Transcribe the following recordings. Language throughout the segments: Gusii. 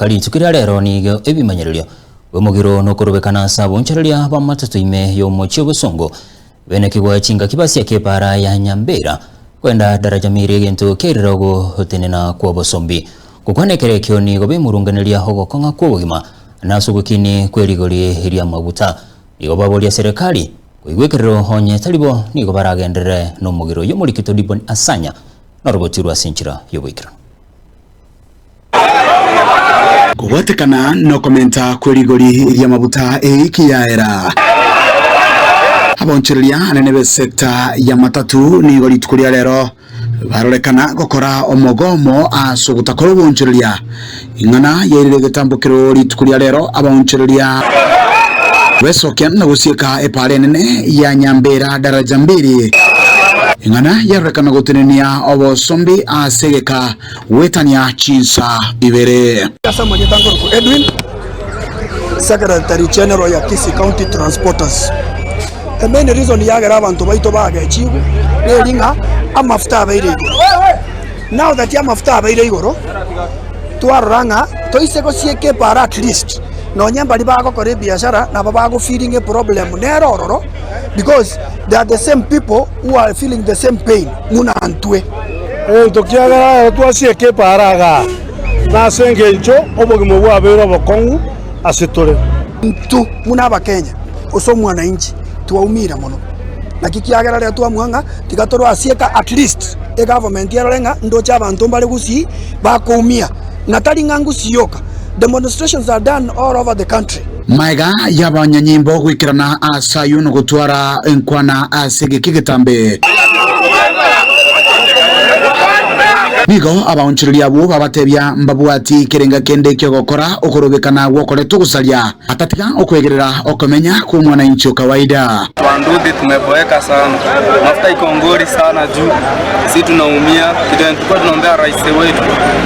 Rituko ria rero nigo ebimanyererio bw'omogiro nokorobekana ase abonchoreria b'amatato ime y'omochie obosongo benekigwe chingaki basiaka epaara ya Nyambera kwenda Daraja Miri egento kiairire ogotenena kw'obosombi. Gokwana ekero ekio nigo bemurunganeria ogokong'a kw'obogima na ase ogokini kw'erigori ri'amaguta. Nigo baboria serikali koigwa ekerero onye tari bo nigo baragenderere nomogiro y'omoriki Todibon Asanya norogotirwe ase enchera y'oboikeranu. Kobwatekana nokomenta kwe rigori ri'amaguta eiki yaera, abaonchoreria anene b'esecta ya matatu nigo rituko ria rero barorekana gokora omogomo ase ogotakora oboonchoreria. Ing'ana yairire egetambokero rituko ria rero abaonchoreria besokia na gosieka epaara enene ya Nyambera Daraja Mbili. Ing'ana yarorekana gotenenia obosombi ase egeka Goetania chinsa ibere. Ase amarieta nkorokwa Edwin, Secretary General ya Kisii County Transporters. The main reason yagera abanto baito bagechigwe neri ng'a amafuta abeire igoro. Now that amafuta abeire igoro, twarora ng'a toise gosieka epaara at least nonye mbaria bagokora ebiashara nabo bago feeling eproblem nere ororo because they are the same people who are feeling the same pain buna intwe. Egento kiagera ere twasieka epaara igaa, nase engencho obogima bwabeire obokong'u ase tore. Intwe buna Abakenya, gose omwananchi, twaumire mono. Naki kiagera rero twamua ng'a tiga torwe asieka at least egovernment erore ng'a ndoche abanto mbare gusii bakoumia, na tari ng'a ngusii yoka, demonstrations are done all over the country. Magega y'abanyanyimbo goikerana ase ayio na gotwara enkwana ase egeka egetambe. Nigo abaonchoreria abwo babatebia mbabwati kerenga kende ki'ogokora okorobekana gw'okoreta ogosaria, atatiga okwegerera okomenya kw'omwananchi o kawaida. Wanduthi tumeboeka sana, mafuta iko ngori sana juu si tunaumia, kitu yenye tulikuwa tunaombea rais wetu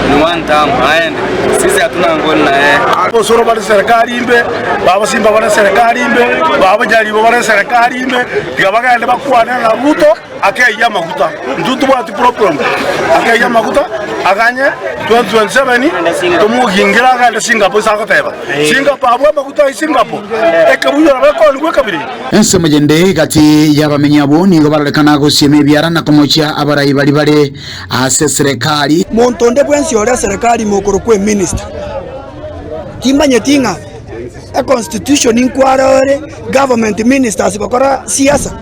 ni one term aende. Sisi hatuna ngoni na yeye. Abosoro bare serikali imbe, babosimba bare serikali imbe, babonyaribo bare serikali ime, tiga bagende bakwane na Ruto akeyie amaguta. Intwe ntobwati problem, akeyie amaguta aganye 2027 tomogingere agende Singapore ase agoteba. Singapore abwo amaguta ai Singapore, ekebuya nabo ekonigwa ekabira eye. Ensemo yende gati y'abamenyi abwo nigo barorekana gosiema ebiara na komochia abarai baria bare ase eserekari. Monto onde bwensi ore eserekari ime okorokwa eminister, timanyeti ng'a econstitution nkware ore government ministers gokora siasa.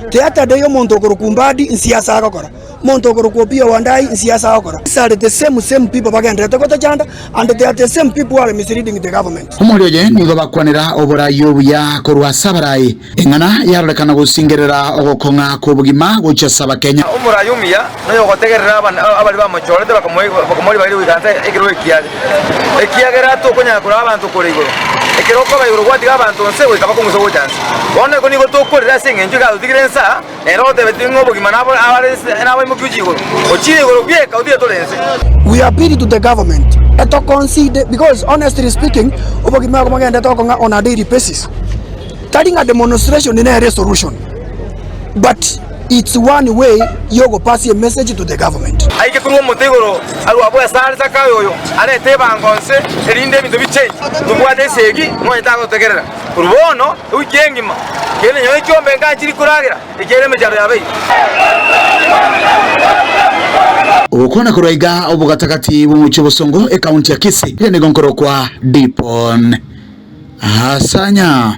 Theatre day omonto okorokwa Mbadi nsiasa agokora, omonto okorokwa Opiyo Wandayi nsiasa agokora. These are the same same people bagenderete gotochanda and they are the same people who are misleading the government. Omoria oye nigo bakwanera oborai obuya korwa ase abarai. Eng'ana yarorekana gosingerera ogokong'a kw'obogima gochia ase Abakenya. Omorai omuya noyogotegerera abaria bamochorete bakamoa ribaga ri'ogoikaransa ekerogo ekiaye, ekiagera tokonyara koraa abanto kore igoro. Ekero okoba igoro gwatiga abanto nse goika bakong'uswa gocha nse. Bono iko nigo tokorera ase engencho egatotigire nsa, nere otebetie ng'a obogima nabare nse nabaimokiwe gochia igoro. Ochire igoro bweka otige tore nse. We appeal to the government eto consider because honestly speaking obogima obo bogendete okong'a on a daily basis. Tari ng'a demonstration nere esolution but it's one way yogopass a message to the government. Aike korwa omote igoro arue abwo asare Zakayo oyo, arete ebango nse, erinde ebinto bichange. Tobwate esegi, nonya tagotegerera. Korwa bono ewiki engima, kende nonya ekiombe nganchiri koragera, ekiagera emechando yabeire. Ogokwana korwa iga obogatagati bw'omochie obosongo, ekaunti ya Kisii, nigo nkorokwa Dipon Asanya.